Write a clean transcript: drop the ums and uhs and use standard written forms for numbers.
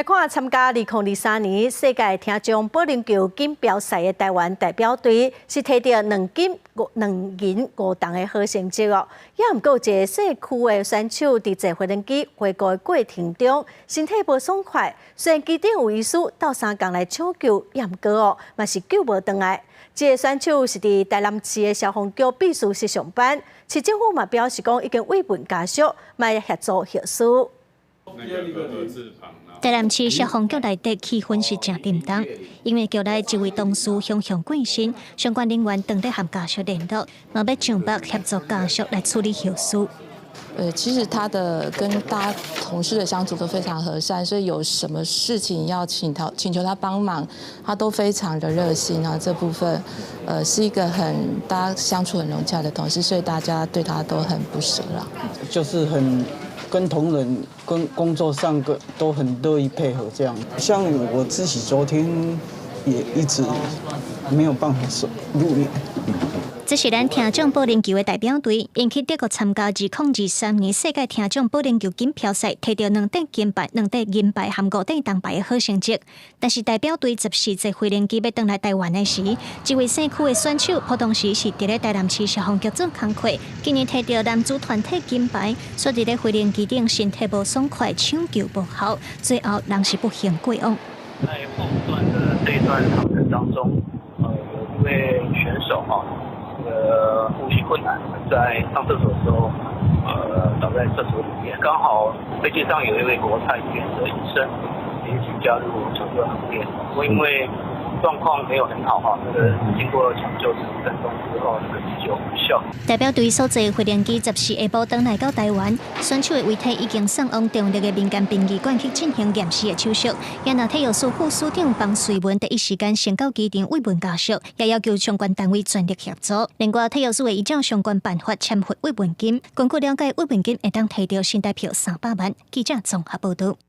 來看參加2023年世界聽障保齡球錦標賽的臺灣代表隊，是提著兩金兩銀五銅的好成績哦。也毋過有一个社區的選手佇坐飛行機回國的過程中，身體無爽快，雖然機頂有醫師鬥相共來搶救，也毋過哦，嘛是救無轉來。這个選手是佇臺南市的消防局秘書室上班，市政府嘛表示講已經慰問家屬，嘛會協助後事。臺南市消防局內底氣氛是誠沉重，因為局內一位同事雄雄過身，相關人員正咧和家屬聯絡，嘛欲上北協助家屬來處理後事。其實他的跟大家同事的相處都非常和善，所以有什麼事情要請求他幫忙，他都非常的熱心啊。這部分，是一個很大家相處很融洽的同事，所以大家對他都很不捨啦。就是很跟同仁跟工作上個都很樂意配合，這樣。像我自己昨天也一直沒有辦法入眠。這是咱聽障保齡球的代表隊，𪜶去德國參加2023年世界聽障保齡球錦標賽，提著兩塊金牌、兩塊銀牌和五塊銅牌的好成績。但是代表隊14坐飛行機欲轉來臺灣的時，這位社區的選手，普通時是佇咧臺南市消防局做工課，今年提著男子團體金牌，卻佇咧飛行機頂身體無爽快，搶救無效，最後人是不幸過往。在後段的這一段航程當中，有一位選手哈，呼吸困難，在上廁所的時候，倒在廁所裡面。剛好飛機上有一位國泰醫院的醫生，一起加入搶救行列。不過因為狀況沒有很好哈，那個經過搶救15分鐘之後，那個急救無效。代表隊所坐飛行機14下晡轉來到臺灣，選手的遺體已經送往中壢的民間殯儀館去進行驗屍的手續。也若體育署副署長方瑞文第一時間先到機場慰問家屬，也要求相關單位全力協助。另外，體育署會依照相關辦法簽發慰問金。根據了解，慰問金會當提著新台票300萬。記者綜合報導。